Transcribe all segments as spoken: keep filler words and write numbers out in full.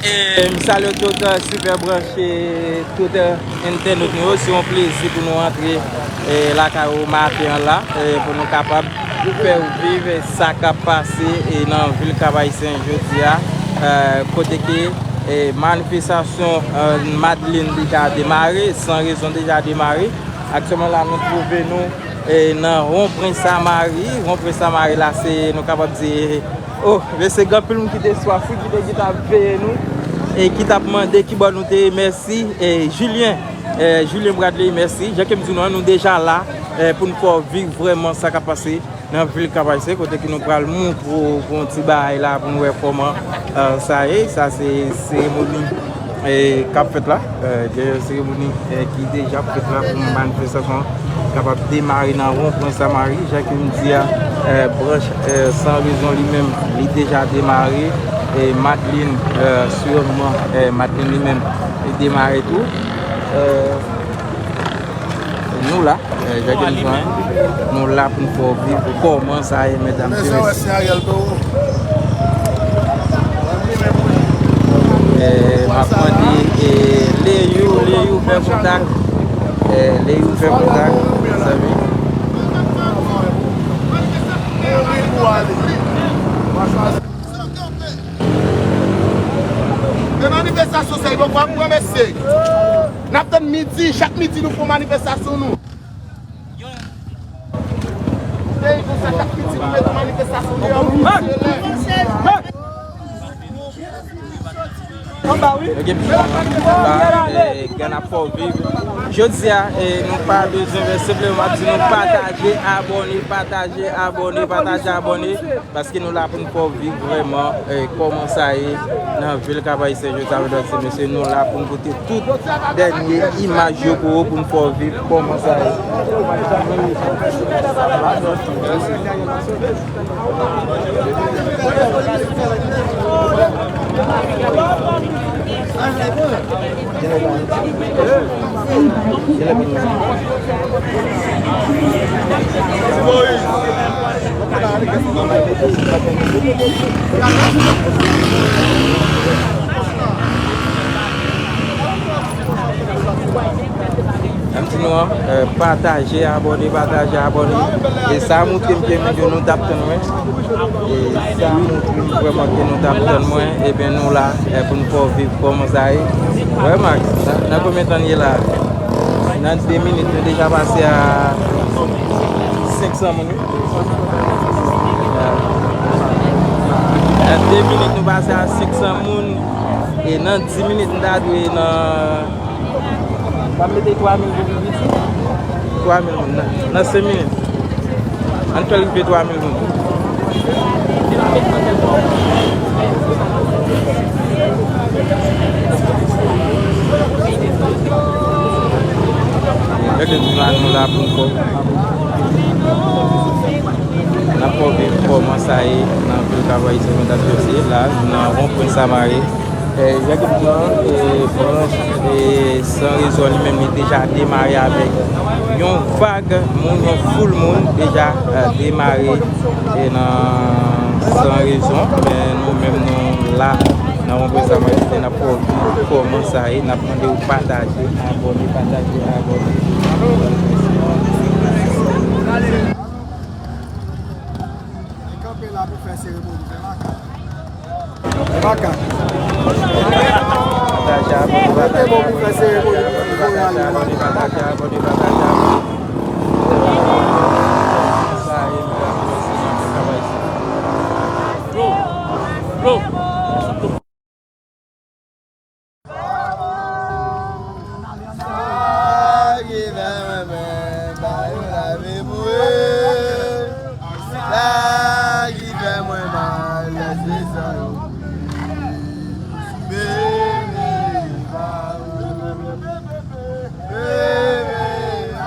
E m salye tout, eh, Sipè Branche, tout, eh, entènot nou yo. Se yon plezi pou nou antre, eh, lakay ou maten an la, eh, pou nou kapab fè w viv sa k ap pase, eh, nan vil Kap Ayisyen jodi a, eh, kote ke, eh, manifestasyon, eh, Madlin deja demare, San Rezon deja demare. Aktyèlman la, nou twouve nou, eh, nan Won Pren Samari. Won Pren Samari la, se, nou kapab di, oh, men se gen anpil moun ki te swaf wi, ki te, ki t ap veye nou, e ki t ap mande ki bò nou te ye. Mèsi, e Julien, e Julien Bradley, mèsi. Jan ke m di nou an, nou deja la, e pou n fè w viv vrèman sa k ap pase nan vil Kap Ayisyen, kote ke nou pral montre w yon ti bagay la pou nou wè kòman, e, sa ye. Sa se seremoni, e, k ap fèt la. E, gen yon seremoni, e, ki deja ap fèt la pou manifestasyon an kapab demare nan Won Pwen Samari. Jan ke m di a, e, branch, e, San Rezon li menm, li deja demare. E Madlin, e, sireman, e, Madlin li menm, li demare tou. E, nou la, e, jan ke m di a, nou la pou n fè w viv kòman sa ye, medam e mesye. E, m ap mande, e, Leyou, Leyou fè kontak. E, Leyou fè kontak, zanmi. Men manifestasyon sa, yo pran pran mesye. N ap tann midi, chak midi nou fè manifestasyon nou. Peyi konsa, chak piti nou mete manifestasyon deyò pou misye lè. Anba wi. Ok, la, e, gen ap fè w viv. Jodi a, e, nou pa bezwen fè, senpleman m ap di nou pataje, abòne, pataje, abòne, pataje, abòne. Paske nou la pou n fè w viv vrèman, eh, kòman sa ye nan vil Kap Ayisyen jodi a, medam e mesye, nou la pou n pote tout dènye imaj yo pou ou, pou n fè w viv kòman sa ye. Ann di nou an, eh, pataje, abòne, pataje, abòne. E sa montre m ke nou t ap tann mwen. E sa montre m vrèman ke nou t ap tann mwen. Ebyen, nou la, eh, pou n fè w viv kòman sa ye. Wè, Max, nan, nan konbyen tan n ye la? Nan de minit, nou deja pase a senk san moun, wi. Nan de minit, nou pase a senk san moun. E nan dis minit, nou ta dwe nan Pa mete twa mil pou pi piti. Twa mil moun nan, nan senk minit. Ann fè l rive twa mil moun. Gade nou la, nou la pou n fè w, n ap fè w viv kòman sa ye nan vil Kap Ayisyen, medam e mesye, la, nan Won Pwen Samari. Eh, jan ke m di w, eh, branch, eh, San Rezon li menm li deja demare avèk yon vag moun, yon foul moun deja, eh, demare, eh, nan San Rezon. Men nou menm nou la nan Won Pwen Samari, n ap fè w viv kòman sa ye, n ap mande w pataje, abòne, pataje, abòne. Li kanpe la pou fè seremoni, fè makak. Fè makak. Pataje, abòne, pataje, abòne, pataje, abòne, pataje, abòne. Bro, bro. Sa ki fè mwen menm, ba yo lavi pou yo. Sa ki fè mwen mal, lè se sa yo. Bebe, ba yo. Bebe,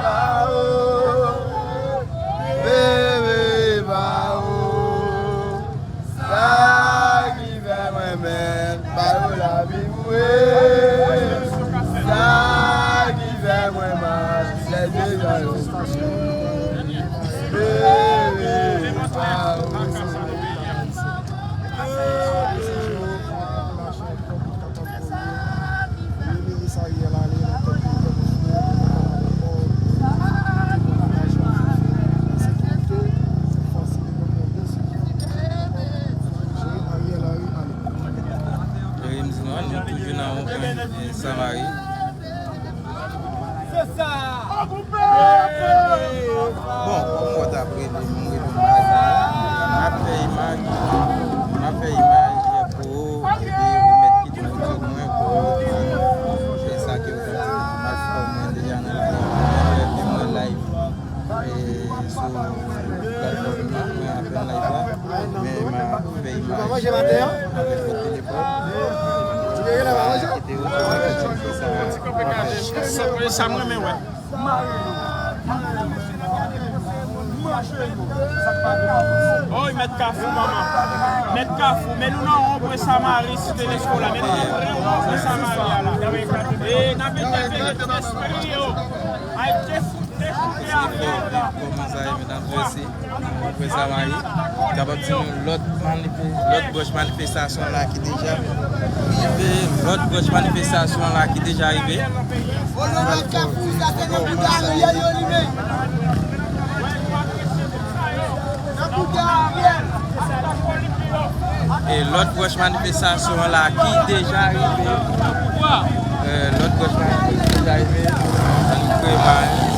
ba yo. Bebe, ba yo. Sa ki fè mwen mèt ba yo lavi pou yo. Sa ki fè mwen mal, se deja yo. Bebe, pa ou. Vin nan wonpwen, eh, Samari. Bon, kòm w t ap rele m, m rele w Mari. M ap fè imaj, m ap fè imaj pou ou, epi ou mèt kite foto mwen pou ou di e sa ke ou t ap di. Paske mwen deja nan lari, mwen live. E sou platfòm nan, mwen apèn live la, men m ap fè imaj avèk lòt telefòn. Kite yo sou sa. Sa m renmen wè. Oy, mèt Kafou, manman. Mèt Kafou, men nou nan wonpwen Samari sou telefòn la. Men nou nan vrè wonpwen Samari a la. E n ap entèpele tout espri yo. Ay, defoule. Kòman sa ye, medam, mesye? Wonpwen Samari, kapab di nou lòt manife-, lòt branch manifestasyon la ki deja rive, lòt branch manifestasyon la ki deja rive. Olè nan Kafou, sa se nan bouda Ariel yo limen. Nan bouda Ariel. E lòt branch manifestasyon an la ki deja rive. E, lòt branch manifestasyon deja rive. Ann kreye mari.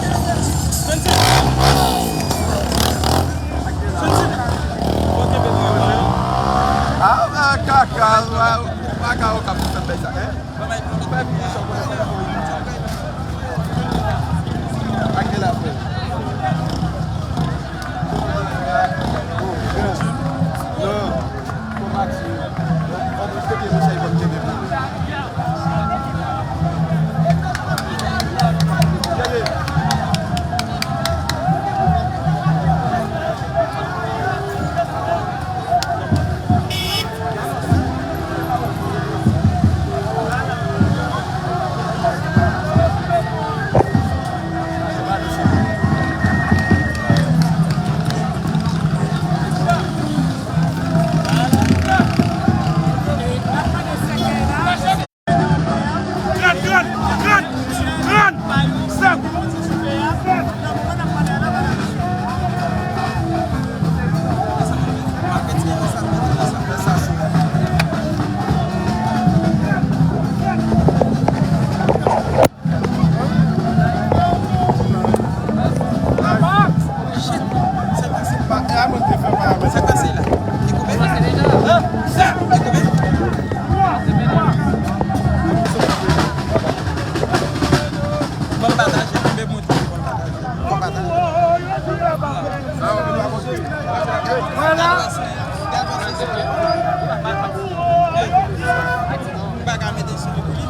Ah, ah, kaka, ah, kaka, ou ka pou fè bèy sa, hein? Grann, grann, grann, grann, sèk. Ban m pataje, kenbe mouti, ban m pataje. Ban m pataje. Vwala. M pa ka mete sou li pou li.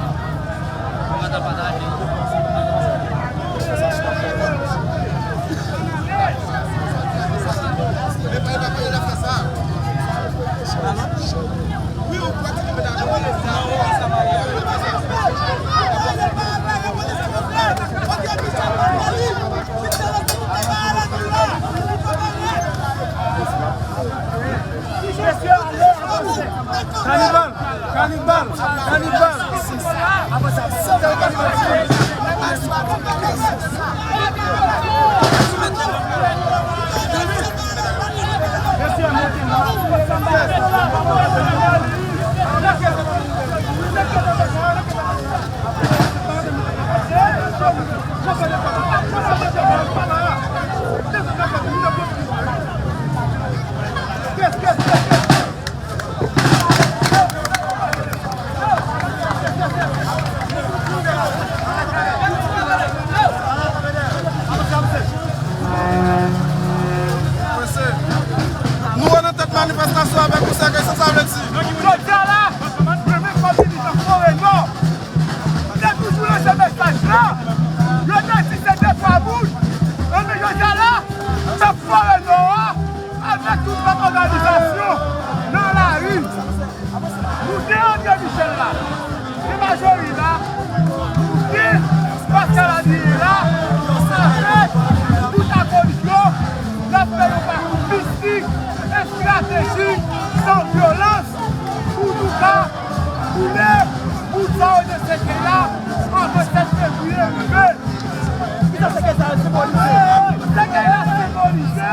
Kanibal! Kanibal! Kanibal! Nou wè nan tèt manifestasyon avèk ou, sèkèy, sa sa vle di? Jodi a la, mwen menm kòm dirijan Forè Nò, m te toujou lanse mesaj la. Yo te di se de twa moun. Enben, jodi a la, pèp Forè Nò a, avèk tout lòt òganizasyon nan lari. Nou te André Michel la, te Majorie la, nou te Pascal Adrien la, avèk tout akolit yo, n ap fè yon pati mistik, estratejik, san vyolans, pou nou ka boule moun sa yo nan sèkèy la, avan sèt fevriye rive. Kisa sèkèy sa yo senbolize? Sèkèy la senbolize.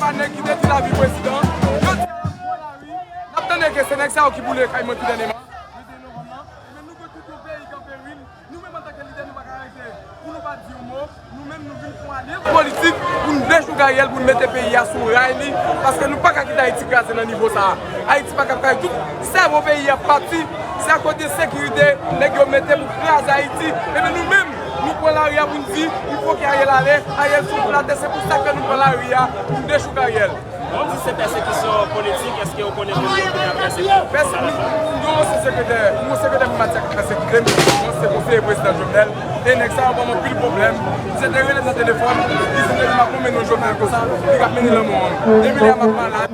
Pa nèg ki detwi lavi prezidan. Jodi a, n ap pran lari. N ap tande ke se nèg sa yo ki boule kay mwen tou dènyèman. Vennde novanm nan. Ebyen, nou vle tout yon peyi k an peril. Nou menm, antanke lidè, nou pa ka rete pou nou pa di yon mo. Nou menm, nou vin fè yon alyans politik pou n dechouk Ariel, pou n mete peyi a sou ray li, paske nou pa ka kite Ayiti kraze nan nivo sa a. Ayiti pa ka kraze. Tout sèvo peyi a pati, se akoz de sekirite nèg yo mete pou kraze Ayiti. Ebyen, nou menm, nou pran lari a pou n di, il faut que Ariel ale, Ariel se yon flatè, se pou sa ke nou pran lari a, pou n dechouk Ariel. Lè w di se pèsekisyon politik, èske w konnen moun yo ki t ap pèsekite w? Pèse-, nou, nou gen yon sekretè, yon sekretè primati a k ap pèsekite m, yon se konseye prezidan Jovenel, e nèg sa yo ban m anpil pwoblèm. Misye te rele m nan telefòn, li di m depi m ap mennen yon Jovenel konsa, li k ap mennen lanmò an. Depi lè a m ap malad.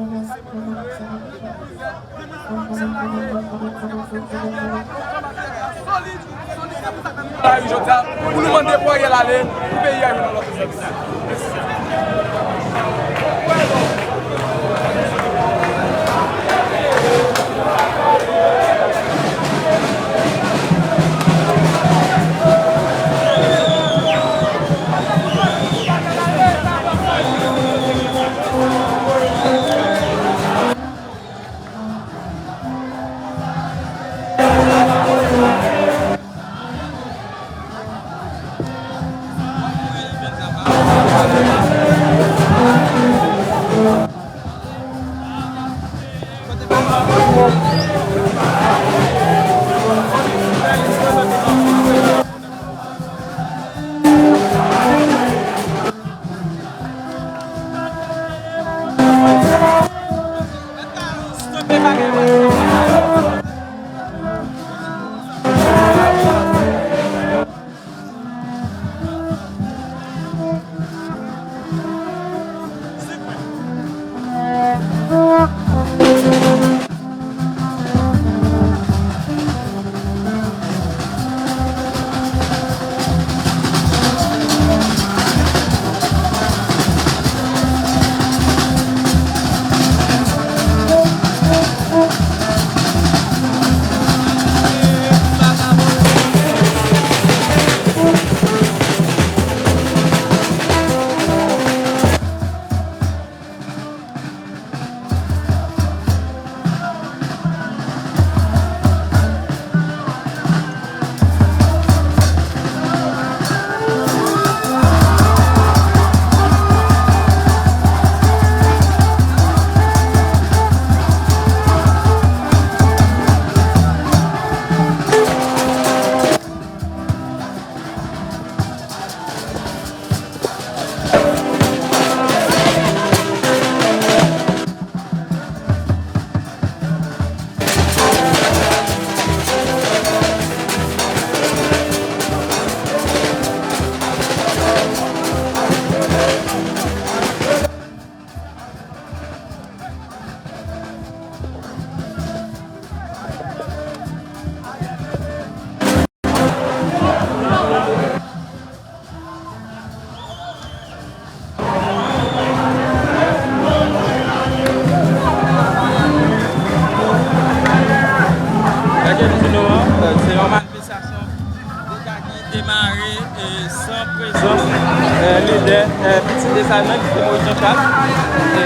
Solid. Solid, se pou sa ke nou la jodi a, pou nou mande pou Ariel ale, pou peyi a jwenn yon lòt sèvis. Gade m di nou an, se yon manifestasyon deja ki demare, e, san prezans, e, lidè, e, Pitit Desalin, ki se Moyiz Jan Chak, e,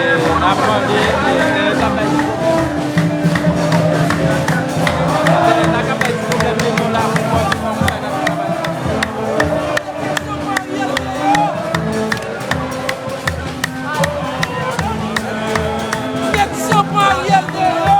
ap mande, e, e, sa bay pwoblèm. Se lè sa k ap bay pwoblèm, men nou la pou mande kòman sa k ap travay. Nèg san pran Ariel deyò!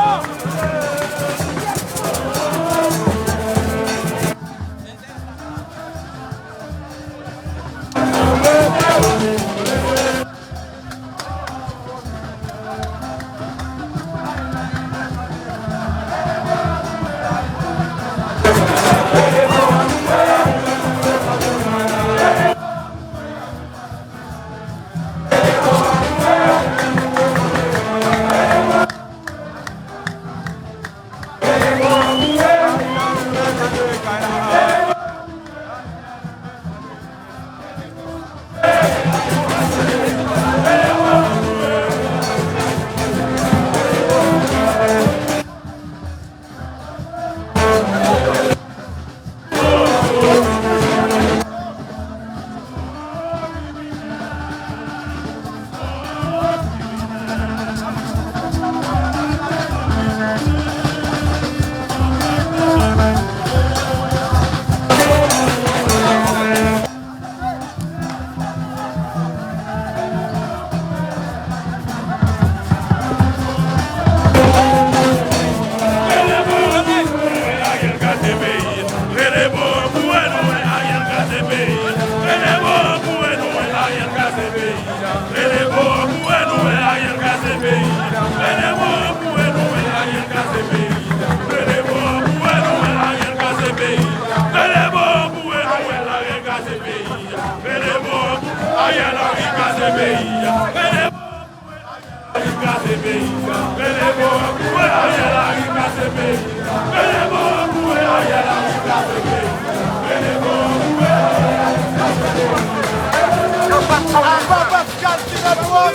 Apa Pascal Sinatra.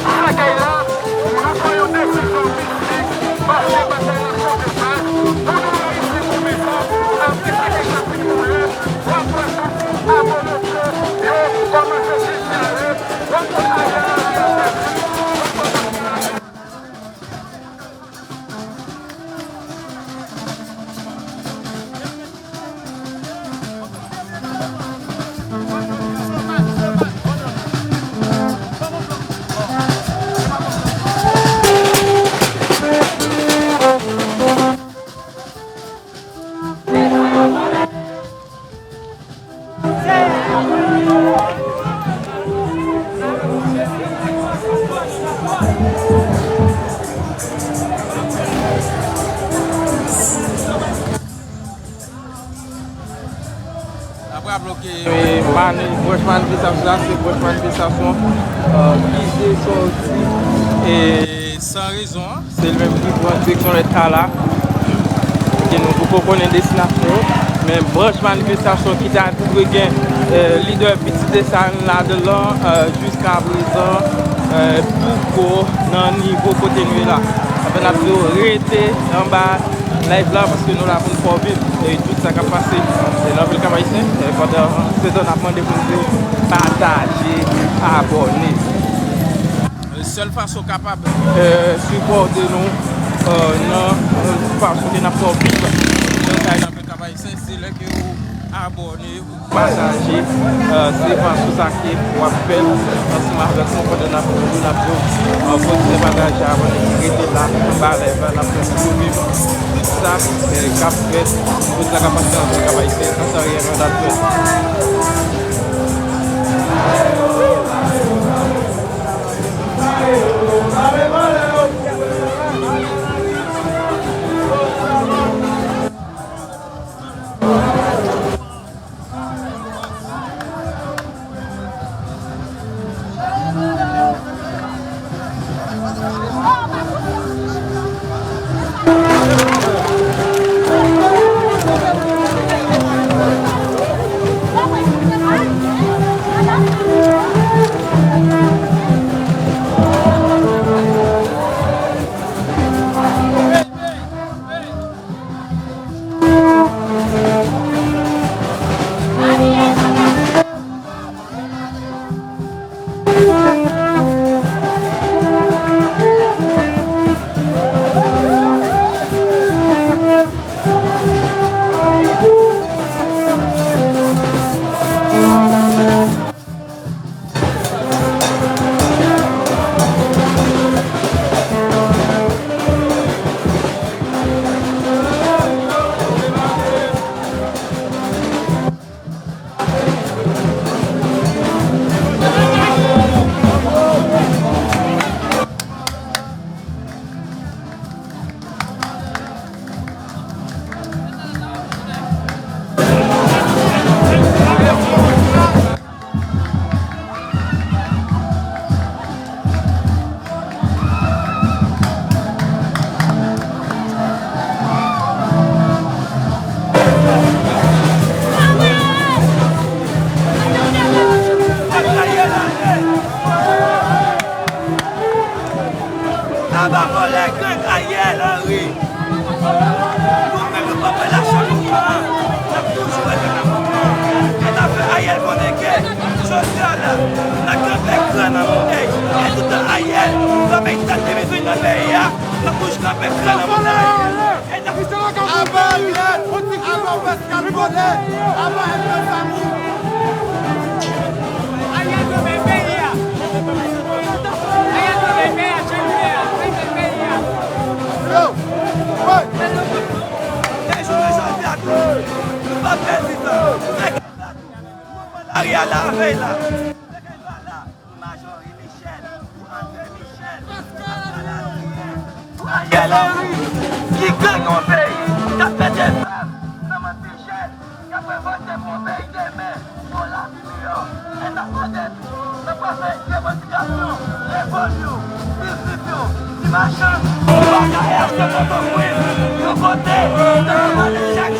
Sa k ap la, nou pran yon desizyon mistik, pase batay la pou nou reyisi pou vivan, nan plis ki sa ki pou ye, w ap wè tout moun abòne yo, yo kòmanse sinyale, yo tout Ariel, Ariel, Ariel. N ap raple w ke, e, mani-, branch manifestasyon sa, se branch manifestasyon, e, ki te sòti, e, san rezon an. Se li menm ki pran direksyon lèt A la. Ke nou poko konnen destinasyon yo. Men branch manifestasyon ki ta dwe gen, e, lidè Pitit Desalin ladan l, e, jiska prezan, e, poko nan nivo kote nou ye la. Anfen, n ap di w rete anba live la, paske nou la pou n fè w viv, e, tout sa k ap pase, e, nan vil Kap-Ayisyen, e, pandan se tan n ap mande pou n di pataje, abòne. E, sèl fason w kapab, e, sipòte nou, e, nan, e, fason ke n ap fè w viv jan sa ye nan vil Kap-Ayisyen, se lè ke w abòne, pataje, e, se fason sa ke w ap fè ansanm avèk nou pandan n ap, n ap, e, kontinye pataje, abòne, rete la, anba live la, n ap fè nou viv tout sa, e, k ap fèt, tout sa k ap pase nan vil Kap-Ayisyen, ansanm avèk nou. Aba vòlè Greg Ariel Henry. Nou menm nou p ap lache mouvman an. N ap toujou rete nan mouvman an. E n ap fè Ariel konnen ke jodi a la, n ap kanpe gran nan montay. E toutan Ariel pa mete tèt li vin nan peyi a, n ap toujou kanpe gran nan montay. E n ap Aba Ariel, aba Pascal Vòlè, aba Edmond Famou. Ariel dwe bay peyi a. Ariel dwe bay peyi a, jan li ye a. Ariel dwe bay peyi a. Yo, woy. E jounen jodi a tou, nou p ap pèdi tan. Mouvman lari a la vèy la. Pou Marjorie Michel, pou André Michel, pou Ariel Henry, ki gang yon peyi, k ap mete zam nan men ti jèn, k ap revolte pou yon peyi demen, pou yon lavi miyò. E n ap mande tou, nou pral fè revandikasyon, Telefòn yo, biznis yo, ti machann, yo pa ka achte Pòtoprens yon kote nan Nouvèl Echèk.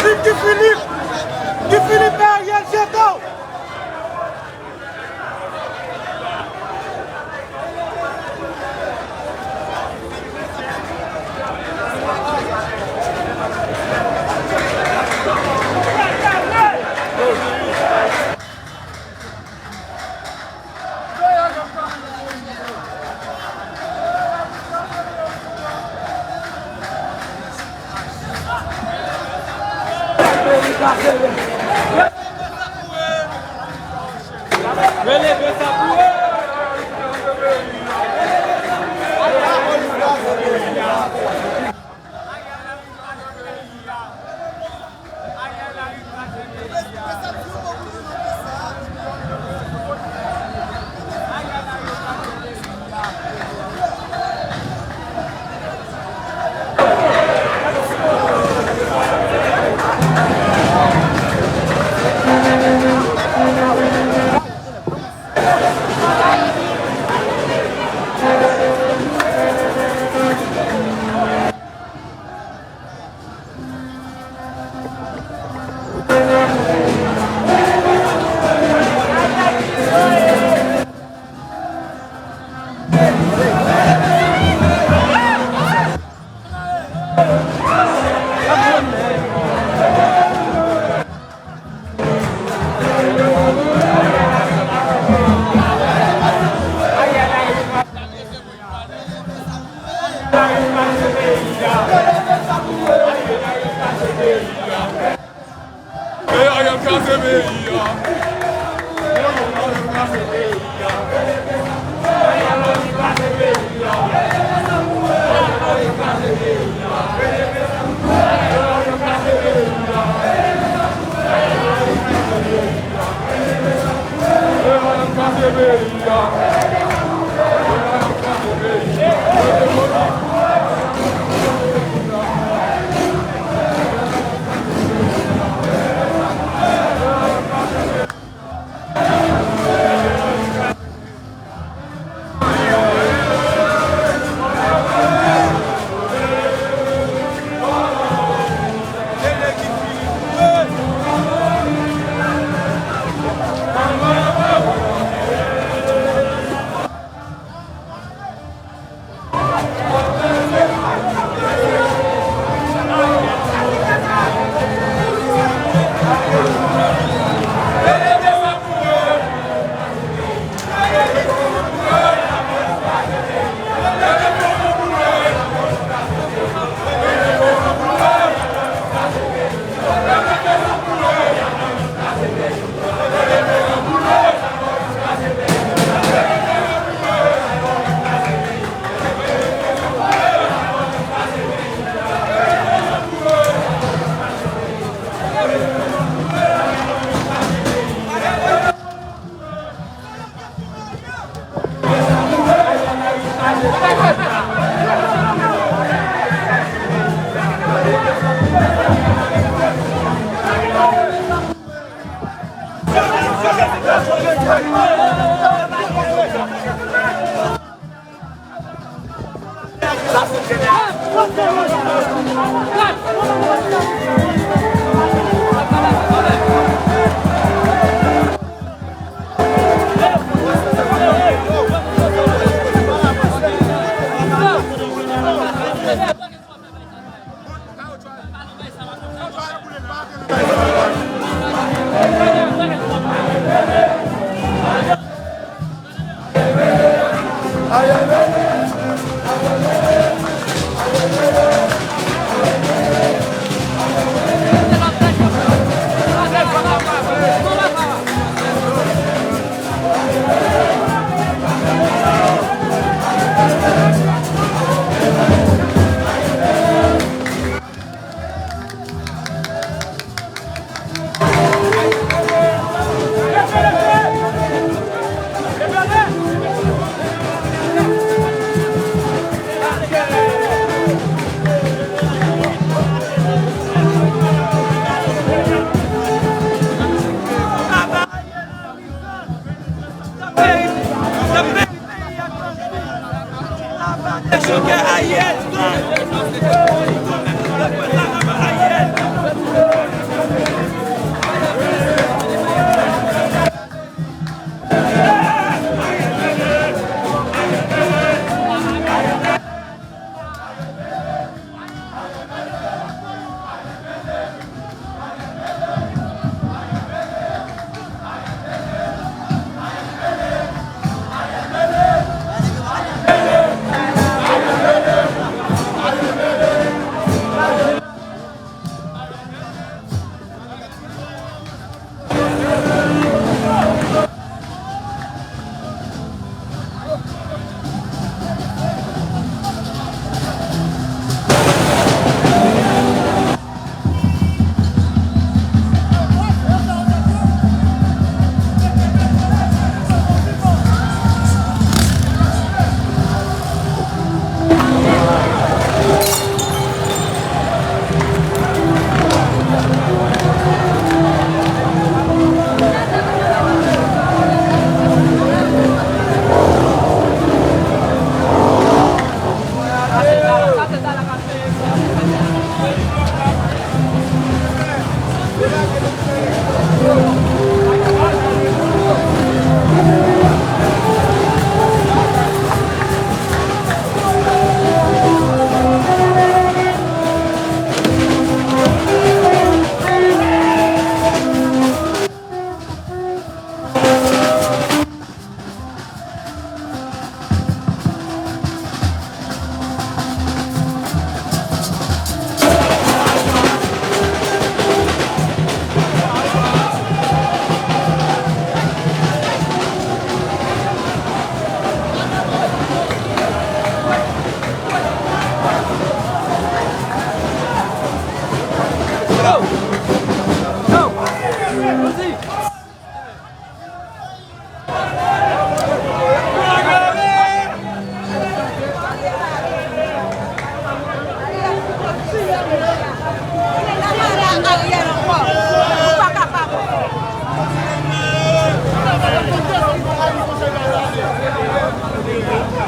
Viv Guy Philippe! Guy Philippe et Ariel Jeta! Releve sa pou yo!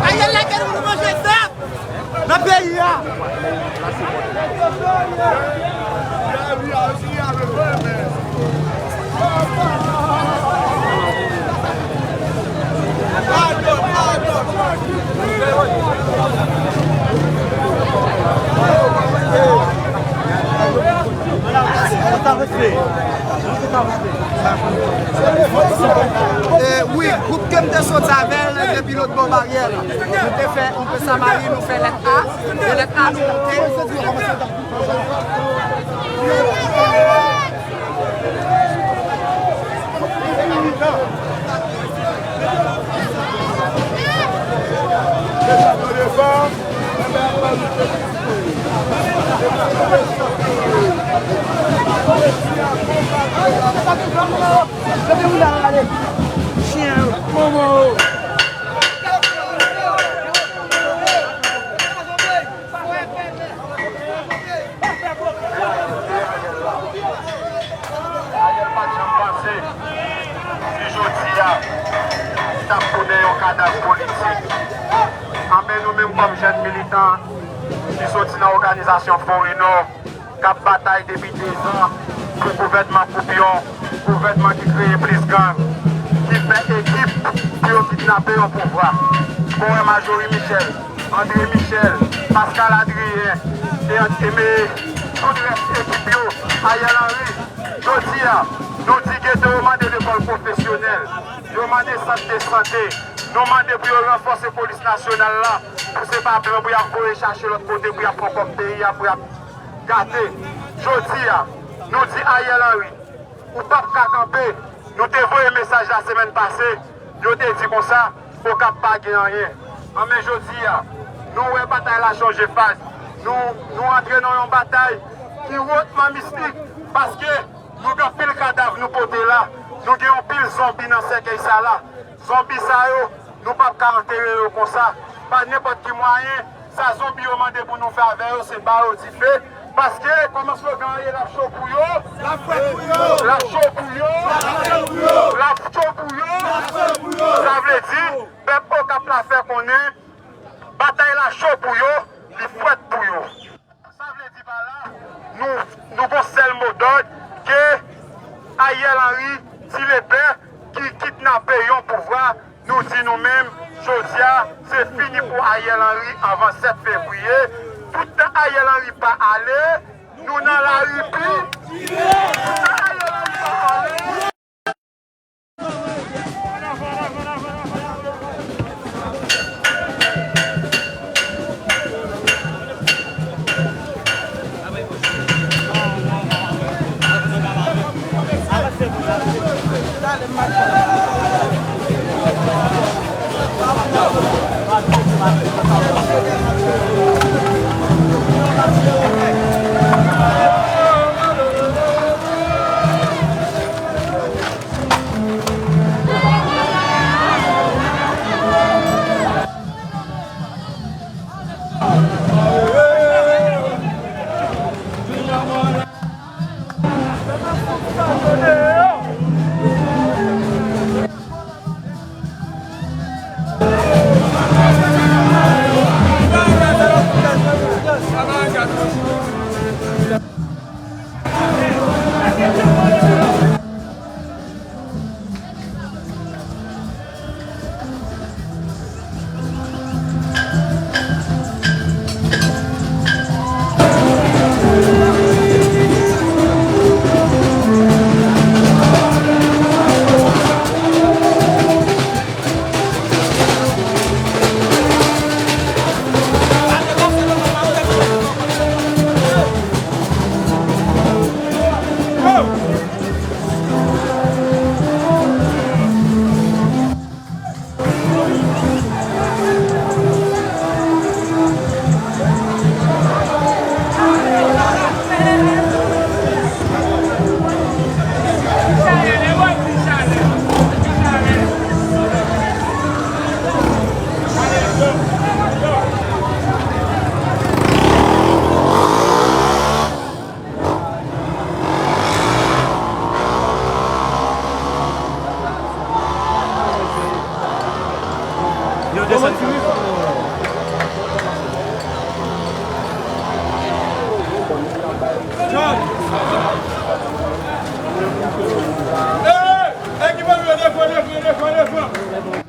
Ariel lage nou manje sèp nan peyi a. E, wi, gwoup ke m te soti avè l depi lòt bò baryè la. Nou te fè, on pe Samari, nou fè lèt A. E lèt A, nou monte. Ariel pa t janm panse si jodi a li t ap tounen yon kadav politik. Anben, nou menm kòm jèn militan ki soti nan òganizasyon Forenò, k ap batay depi dezan pou gouvènman koupyon, gouvènman ki kreye plis gang, ki fè ekip pou yo kidnape yon pouvwa. Ou wè Majorie Michel, André Michel, Pascal Adrien, e, e, e tout rès ekip yo, Ariel Henry, jodi a, nou di geto yo mande lekòl pwofesyonèl, yo mande sant de sante, nou mande pou yo ranfòse polis nasyonal la, pou se pa blan pou y ap voye chache lòt kote, pou y ap pran kòb peyi a, pou y ap gate. Jodi a, nou di Ariel Henry, ou p ap ka kanpe. Nou te voye mesaj la semèn pase, yo te di konsa, Okap pa gen anyen. Anben jodi a, nou wè batay la chanje faz. Nou, nou antre nan yon batay ki wotman mistik, paske nou gen anpil kadav nou pote la, nou gen anpil zonbi nan sèkèy sa la. Zonbi sa yo, nou p ap ka antere yo konsa. Pa nenpòt ki mwayen, sa zonbi yo mande pou nou fè avè yo, se ba yo dife. Paske, kòman slogan an ye, l ap cho pou yo. L ap cho pou yo. L ap cho pou yo. L ap cho pou yo. L ap cho pou yo. Sa vle di, pèp Okap la fè konnen, batay la cho pou yo, li frèt pou yo. Sa vle di pa la, nou, nou gon sèl modòd ke Ariel Henry, Ti Lepè, ki kidnape yon pouvwa. Nou di nou menm, jodi a, se fini pou Ariel Henry anvan sèt fevriye. Toutan Ariel Henry pa ale, nou nan lari pi. Toutan Ariel Henry pa ale. Yo desann. John! Hey! Ekip an yo defann, defann, defann, defann!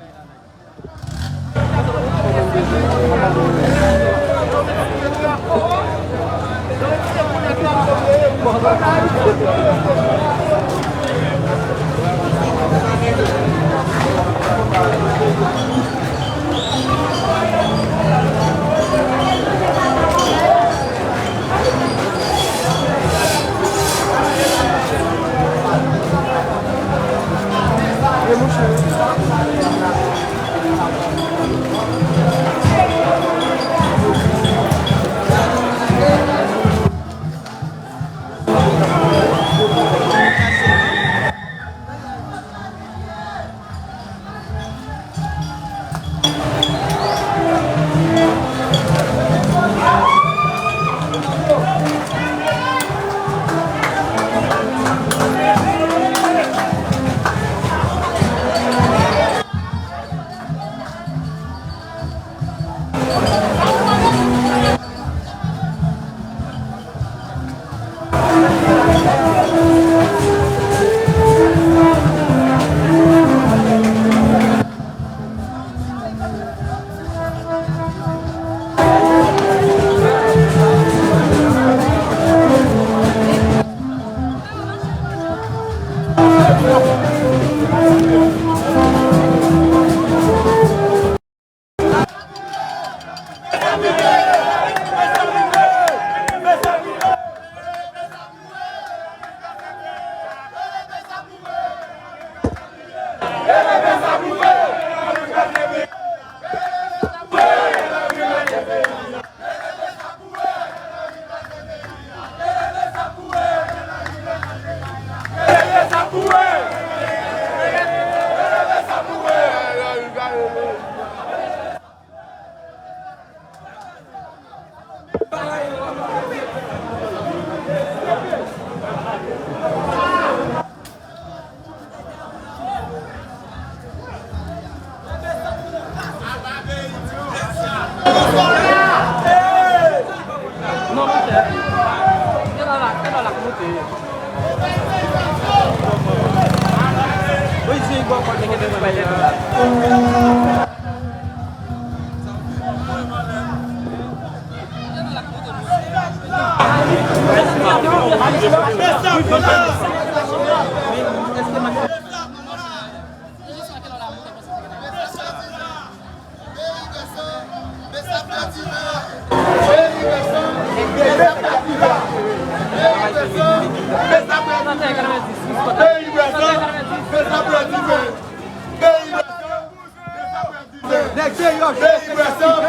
Nèg deyò, peyi bwè san,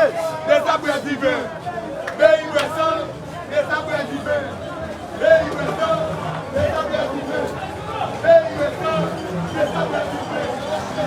dezabwè diven. Peyi bwè san, dezabwè diven. Peyi bwè san, dezabwè diven. Peyi bwè san, dezabwè diven.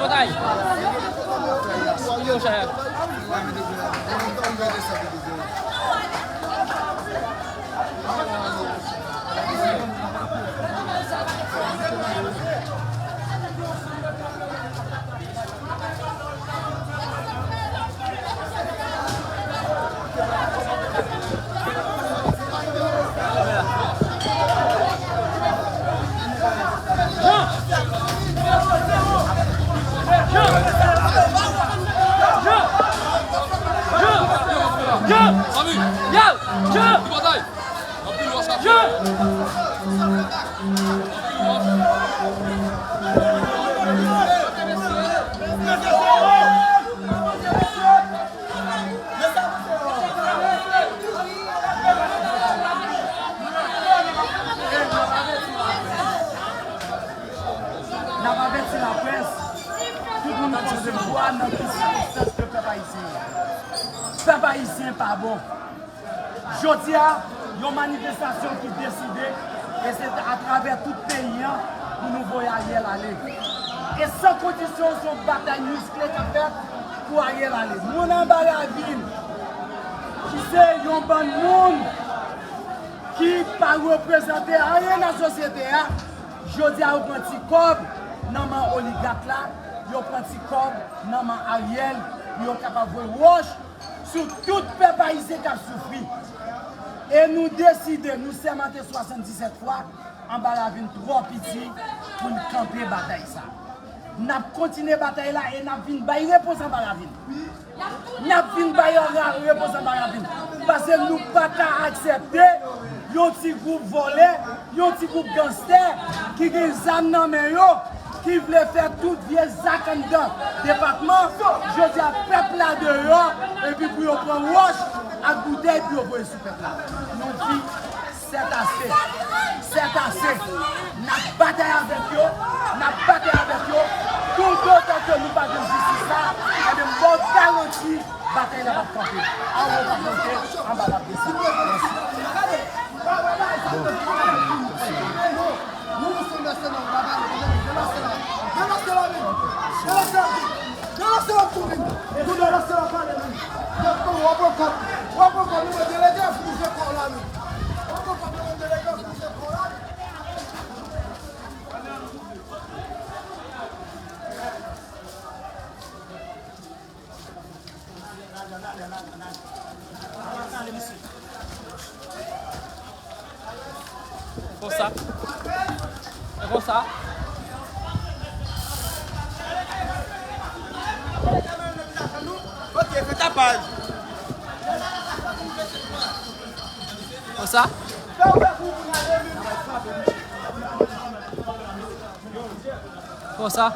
Batay! Yo, chè. N ap avèti laprès, tout moun konn vwa nan ki sikonstans ke pèp ayisyen ye. Pèp ayisyen pa bon. Jodi a, yon manifestasyon ki deside, e se atravè tout peyi an pou nou voye Ariel ale. E san kondisyon, se yon batay miskle k ap fèt pou Ariel ale. Moun anba ravin, ki se yon bann moun ki pa reprezante anyen nan sosyete a, jodi a yo pran ti kòb nan men oligak la, yo pran ti kòb nan men Ariel, pou yo kapab voye wòch sou tout pèp ayisyen k ap soufri. E nou deside, nou sèmante swasanndisèt fwa, anba ravin twò piti pou n kanpe batay sa. N ap kontinye batay la e n ap vin bay repons anba ravin. N ap vin bay ra-, repons anba ravin. Paske nou pa ka aksepte yon ti gwoup vòlè, yon ti gwoup ganstè ki gen zam nan men yo, ki vle fè tout vye zak anndan depatman, jodi a pèp la deyò, epi pou yo pran wòch ak boutèy pou yo voye sou pèp la. Nou di, sètase, sètase, n ap batay avèk yo, n ap batay avèk yo, toutotan ke nou pa jwenn jistis la, ebyen m ba w garanti, batay la p ap kanpe. Awo p ap monte, anba l ap desann. Mèsi. Bon, mèsi. Konsa. E konsa. Ok, fè tapaj. Konsa. Konsa.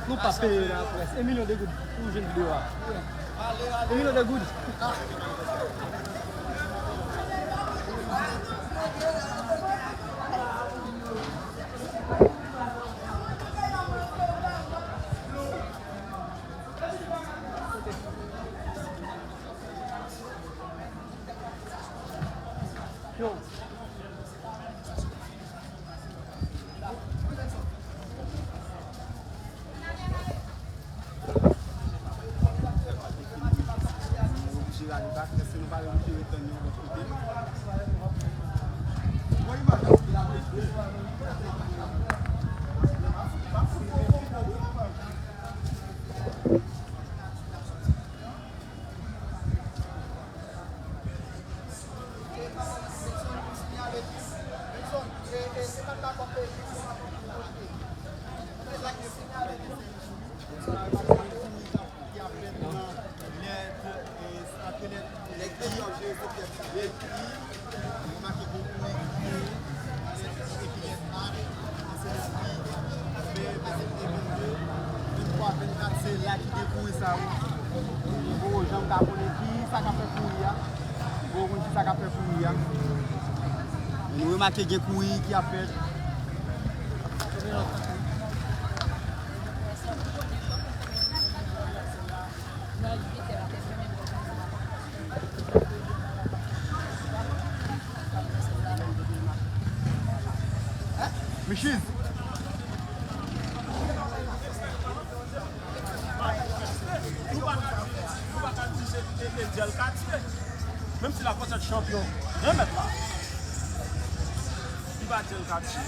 Nou pa peye laprès. Un million de goud pou jwenn videyo a. Un million de goud. Yo. Vennkat se la ki gen kouri sa wi. Ou poko janm ka konnen ki sa k ap fè kouri a. Ou poko konn ki sa k ap fè kouri a. Nou remake gen kouri ki ap fèt. Michiz. Nou pa ka di, nou pa ka di se, se, se Dyèl Katye. Menm si Lakòs se chanpyon de mèt la. Li pa Dyèl Katye.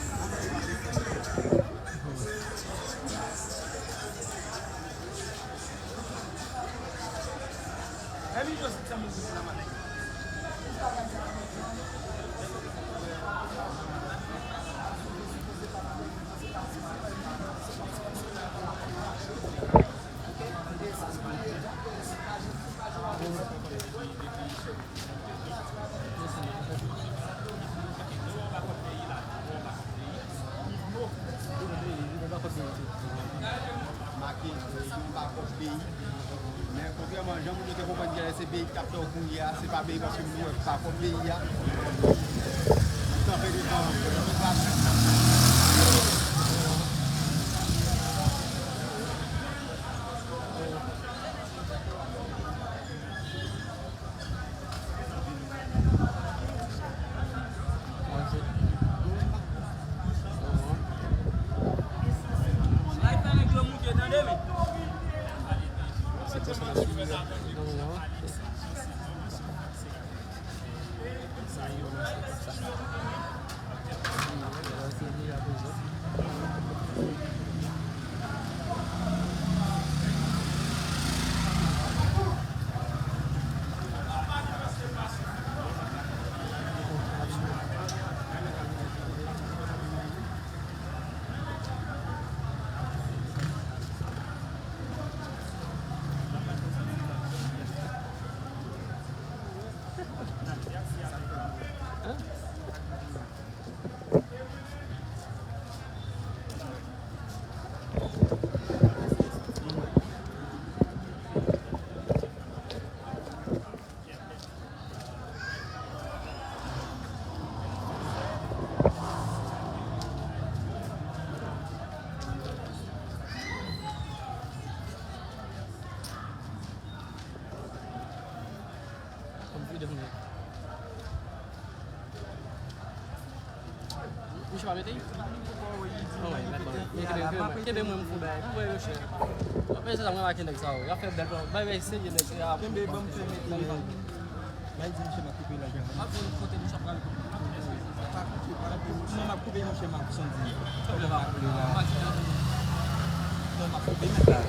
Make, eh, nou pa kont peyi. Men kontrèman jan moun yo te konprann genlè se peyi k t ap fè w kouri a, se pa peyi paske nou wè pa kont peyi a. Nou kanpe devan immigration. Mouche pa mete? Anmwey, mèt mwen. Kenbe mwen, kenbe mwen, m fou. M voye yo chè. Apre se sa, mwen remake nèg sa yo. Y ap fè bèl plan. Bay, bay, serye nèg sa yo. Kenbe, ban m fè mete. Bay di mouche m ap koupe la. M ap di kote mouche ap pral. Non, m ap koupe mouche m ap sandi. Non, m ap koupe la. Non, m ap koupe mèt la.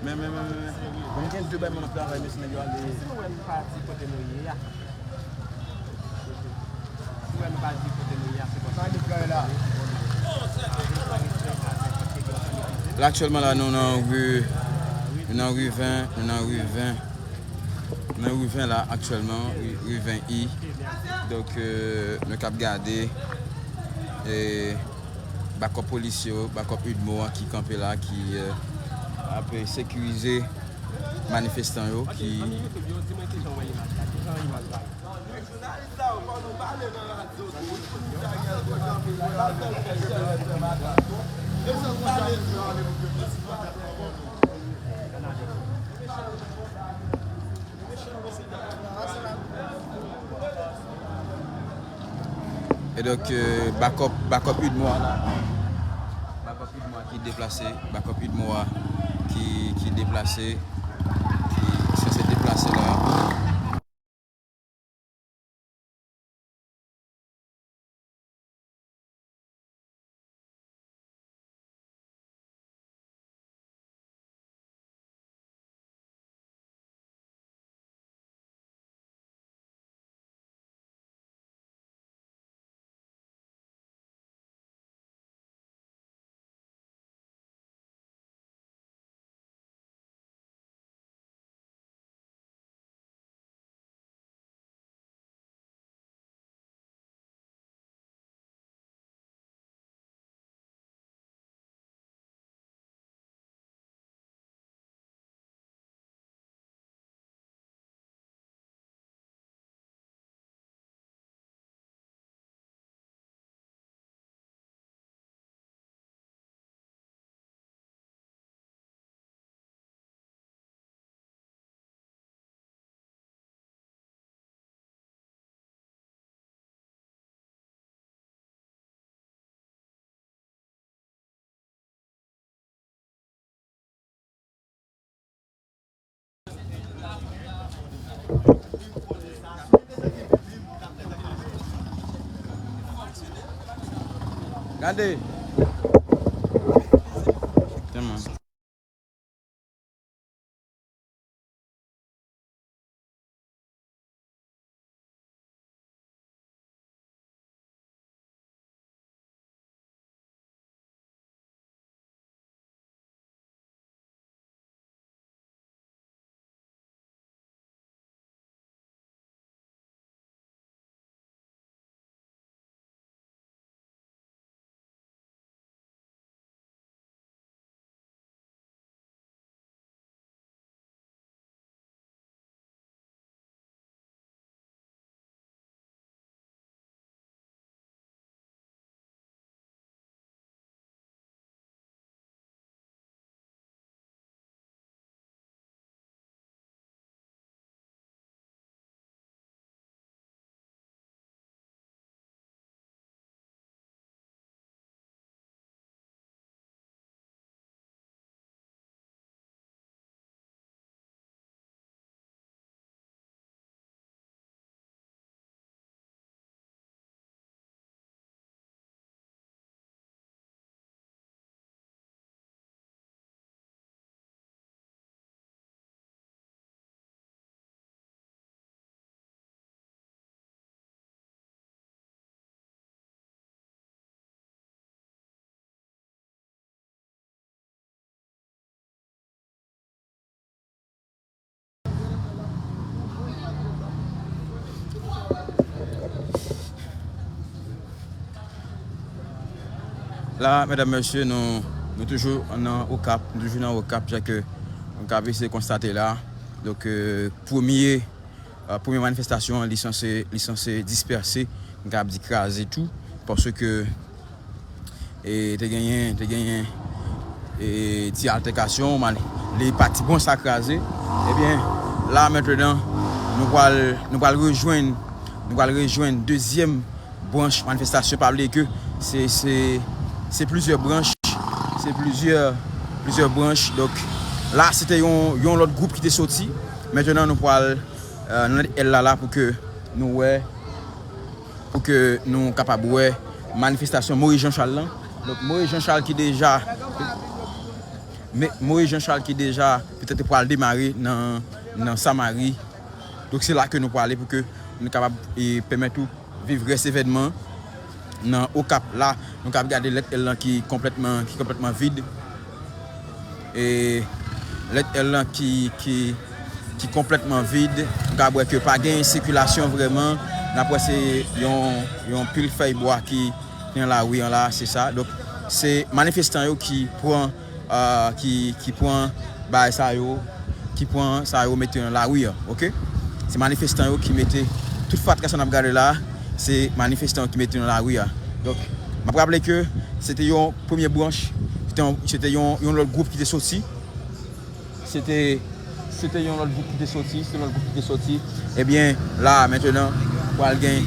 Men, men, men, men, men. Mwen gen de bay mwen ap travay, mesye nèg yo ale. Si nou wè m pa di kote nou ye a. Si nou wè m pa di kote nou ye a, se paske. La, aktyèlman, la, nou nan ri, nou nan ri ven, nou nan ri ven. Nan ri ven la aktyèlman, ri, ri ven I. Donk, euh, nou k ap gade, e, bakòp polis yo, bakòp UDMO an ki kanpe la, ki, euh, ap sekirize manifestan yo, ki Donk, euh, backup, backup UDMOA la. Backup UDMOA ki deplase, backup UDMOA ki, ki deplase, ki sanse deplase la. Gade. Tèlman. La, medam, mesye, nou, nou toujou nan Okap, nou toujou nan Okap, jan ke nou ka eseye konstate la. Donk, euh, premye, euh, premye manifestasyon an, li sanse, li sanse dispèse, nou ka di kraze tou, paske, e, te genyen, te genyen, e, ti altèkasyon, mal, li pati bon sa kraze. Ebyen, la, mentnan, nou pral, nou pral rejwenn, nou pral rejwenn dezyèm branch manifestasyon, pa bliye ke se, se, se plizyè branch, se plizyè, plizyè branch. Donk, la, se te yon, yon lòt gwoup ki te soti. Mentnan, nou pral, euh, nan lèt L la, la, pou ke nou wè, pou ke nou kapab wè manifestasyon Moyiz Jan Chal lan. Donk, Moyiz Jan Chal ki deja, me, Moyiz Jan Chal ki deja petèt pral demare nan, nan Samari. Donk, se la ke nou prale pou ke nou kapab, e, pèmèt ou viv rès evènman nan Okap la. Nou kapab gade lèt L lan ki konplètman, ki konplètman vid. E lèt L lan ki, ki, ki konplètman vid. Nou kapab wè ke pa gen sikilasyon vrèman. N ap wè se yon, yon pil fèy bwa ki nan lari an la, se sa. Donk, se manifestan yo ki pran, ah, ki, ki pran bagay sa yo, ki pran sa yo mete nan lari an, oke? Se manifestan yo ki mete tout fatra sa n ap gade la, se manifestan yo ki mete nan lari an. Donk, m ap raple ke se te yon premye branch, se te yon, se te yon, yon lòt gwoup ki te soti. Se te, se te yon lòt gwoup ki te soti, se te yon lòt gwoup ki te soti. Ebyen, la, mentnan, pral gen,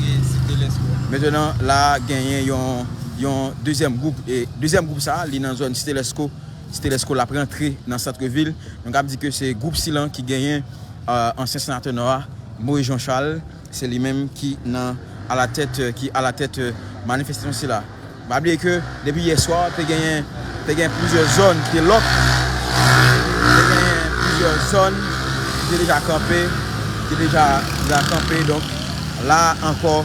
Mentnan, la genyen yon, yon dezyèm gwoup. E dezyèm gwoup sa, li nan zòn Site Lèsko. Site Lèsko l ap rantre nan sant vil. Nou kab di ke se gwoup sila ki genyen, euh, ansyen senatè Nò a, Moïse Jean Charles. Se li menm ki nan alatèt, euh, ki alatèt, euh, manifestasyon sila. Pa bliye ke depi yè swa, te genyen, te genyen plizyè zòn ki te lòk. Te genyen plizyè zòn ki te deja kanpe, ki te deja, deja kanpe. Donk, la ankò,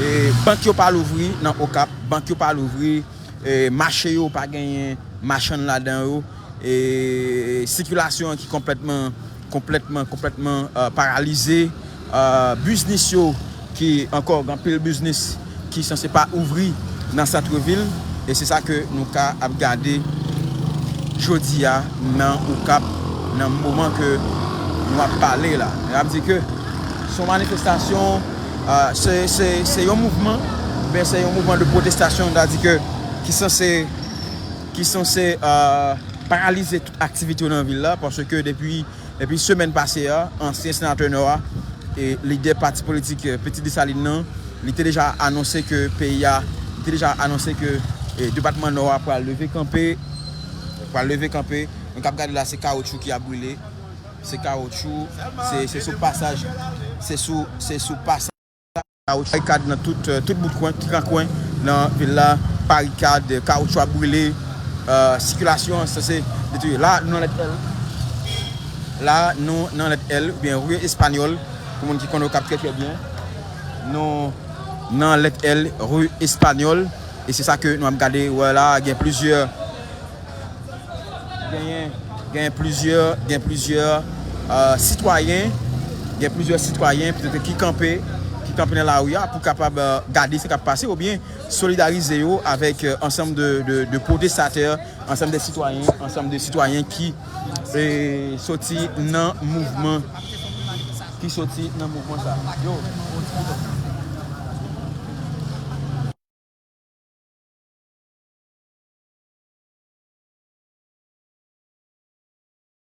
e, bank yo pa louvri nan Okap, bank yo pa louvri, e, mache yo pa genyen machann ladan yo, e, sikilasyon an ki konplètman, konplètman, konplètman, e, paralize, e, biznis yo ki ankò gen anpil biznis ki sanse pa ouvri nan sant vil, e se sa ke nou ka ap gade jodi a nan Okap, nan moman ke nou ap pale la. N ap di ke se yon manifestasyon, e, se, se, se yon mouvman, men se yon mouvman de pwotestasyon, n a di ke ki sanse, ki sanse, e, paralize tout aktivite yo nan vil la, paske depi, depi semèn pase a, ansyen senatè Nò a e lidè pati politik, e, Pitit Desalin nan, li te deja anonse ke peyi a, li te deja anonse ke, e, depatman Nò a pral leve kanpe, pral leve kanpe. Nou kap gade la, se kawotchou ki ap brile, se kawotchou, se, se sou pasaj, se sou, se sou pasaj. Kawotchou, barikad nan tout, euh, tout bout kwen, tout rakwen nan vil la, barikad, kawotchou ap brile, euh, sikilasyon an sanse detwi. La, nou nan lèt L. La, nou nan lèt L, oubyen ri Espanyòl, pou moun ki konn Okap trè, trè byen. Nou nan lèt L, ri Espanyòl, e se sa ke nou ap gade, wè la, gen plizyè Genyen, genyen plizyè, gen plizyè, euh, sitwayen, gen plizyè sitwayen petèt ki kanpe, ki kanpe nan lari a pou kapab, euh, gade sa k ap pase oubyen solidarize yo avèk, euh, ansanm de, de, de pwotestatè, ansanm de sitwayen, ansanm de sitwayen ki, e, soti nan mouvman, ki soti nan mouvman sa. Yo.